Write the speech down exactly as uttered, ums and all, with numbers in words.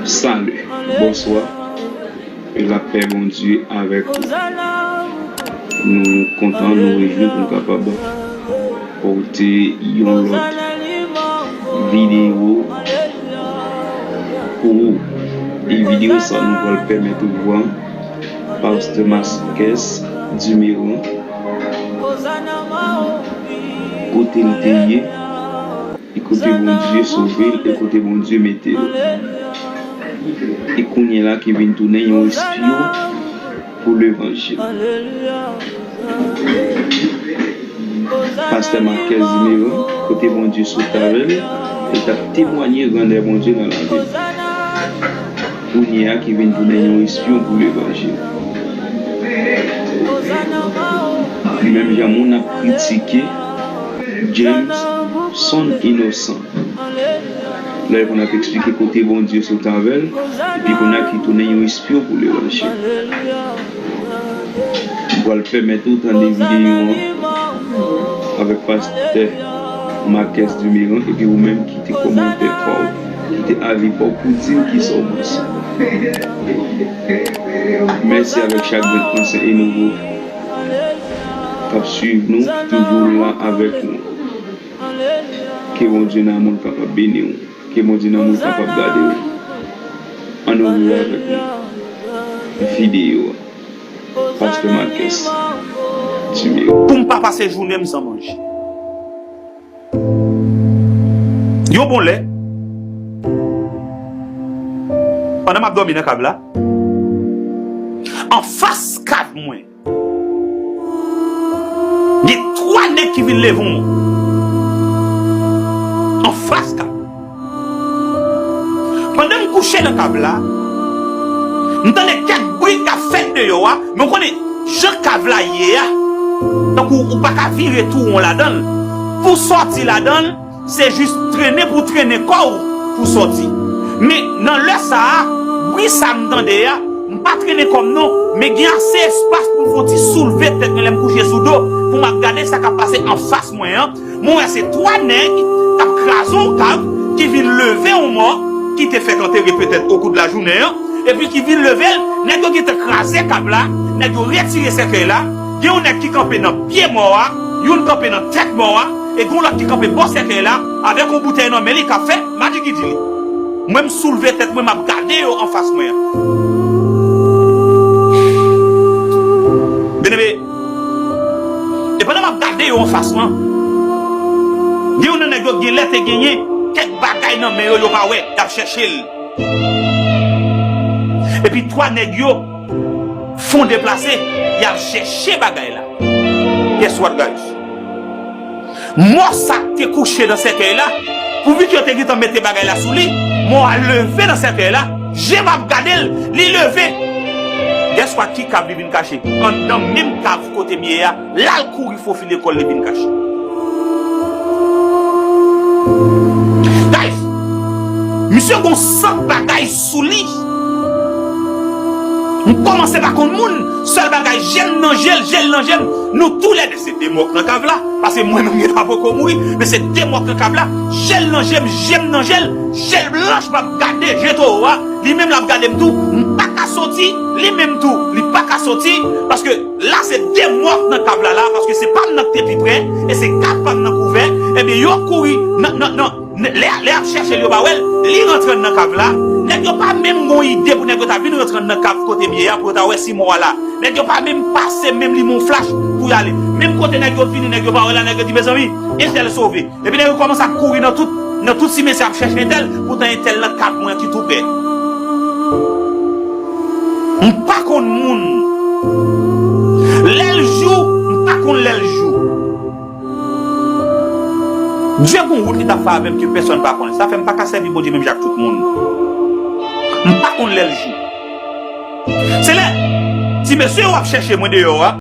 Salut, bonsoir. E lapè Bondye avèk ou. Nou kontan, nou rejwi pou nou kapab pote yon lòt videyo pou ou. E videyo sa nou pral pèmèt ou vwa Pastè Marcus Duméran, kote l te ye, e kote Bondye sove l, e kote Bondye mete l. E kounye la ki vin tounen yon espyon pou levanjil. Pastè Marcus Duméran, kote Bondye sot avè l, e t ap temwanye grandè Bondye nan lavi l. Kounye a ki vin tounen yon espyon pou levanjil. Li menm jan moun ap kritike Jameson Innocent. Lè l konn ap eksplike kote Bondye sot avè l, epi kounye a ki tounen yon espyon pou levanjil. M pral pèmèt ou tande videyo an avèk pastè Marcus Duméran, epi ou menm kite kòmantè pa w, kite avi pa w pou di m kisa w panse. Mèsi avèk chak grenn ansyen e nouvo k ap swiv nou, ki toujou la avèk nou. Ke Bondye nan amou l kapab beni w. Ke Bondye nan amou l kapab gade w. Ann nou viv avèk nou videyo a. Pastè Marcus Duméran. Pou m pa pase jounen m san manje. Yon bon lè, pandan m ap dòmi nan kab la, anfas kab mwen, gen twa nèg ki vin leve yon mò anfas kab. Pandan m kouche nan kab la, m tande kèk bri k ap fèt deyò a, men w konnen jan kab la ye a, tankou ou pa ka vire tou won ladan l. Pou sòti ladan l, se jis trennen pou w trennen kò w pou w sòti. Men nan lè sa a, bri sa a m tande a, m pa trennen kò m non, men gen ase espas pou m fè yon ti soulve tèt mwen lè m kouche sou do, pou m ap gade sa k ap pase anfas mwen an. Mwen wè se twa nèg k ap kraze yon kab ki vin leve yon mò ki te fèk antere petèt okou de lajounen an, epi ki vin leve l, nèg yo gentan kraze kab la, nèg yo retire sèkèy la, gen yon nèg ki kanpe nan pye mò a, youn kanpe nan tèt mò a, e gen yon lòt ki kanpe bò sèkèy la, avèk yon boutèy nan men li k ap fè madjigidji li. Mwen, m soulve tèt mwen, m ap gade yo anfas mwen an. Byeneme, e pandan m ap gade yo anfas mwen, gen youn nan nèg yo genlè te genyen kèk bagay nan men yo, yo pa wè, y ap chèche l. Epi twa nèg yo fè yon deplase, y ap chèche bagay la. Guess what, guys? Mò sa k te kouche nan sèkèy la, pouvi ke yo te gentan mete bagay la sou li, mò a leve nan sèkèy la, je m ap gade l, li leve. Guess what, ki kab li vin kache? Anndan menm kav kote m ye a, l al kouri fofile kò l, li vin kache. Guys, misye gon sant bagay sou li. M kòmanse pa konn moun, sèl bagay, je m nan je l, je l nan je m, nou toulède se de mò k nan kav la, paske mwen menm gentan poko mouri, men se de mò k nan kav la, je l nan je m, je m nan je l, je l blanch, m ap gade je towo a, li menm l ap gade m tou, m pa ka soti, li menm tou, li pa ka soti, paske la se de mò k nan kav la la, paske se pa m nan k te pi pre, e se kav pa m nan k ouvè, ebyen yo kouri nan, nan, nan, lè, lè y ap chèche l, yo pa wè l, li rantre anndan kav la, nèg yo pa menm gon ide pou nèg yo ta vin rantre anndan kav kote m ye a pou yo ta wè si mò a la. Nèg yo pa menm pase, menm limen yon flach pou y ale. Menm kote nèg yo vini, nèg yo pa wè la, nèg yo di, mezanmi, entèl sove. Epi nèg yo kòmanse ap kouri nan tout, nan tout simetyè ap chèche entèl, poutan entèl nan kav mwen ki tou pre. M pa konn moun. Lè l jou, m pa konn lè l jou. Dye gon wout li t ap fè avè m ke pèsòn pa konnen. Sa fè m pa ka sèvi Bondye menm jan ak tout moun. M pa konn lè l jou. Se lè ti mesye yo ap chèche mwen deyò a.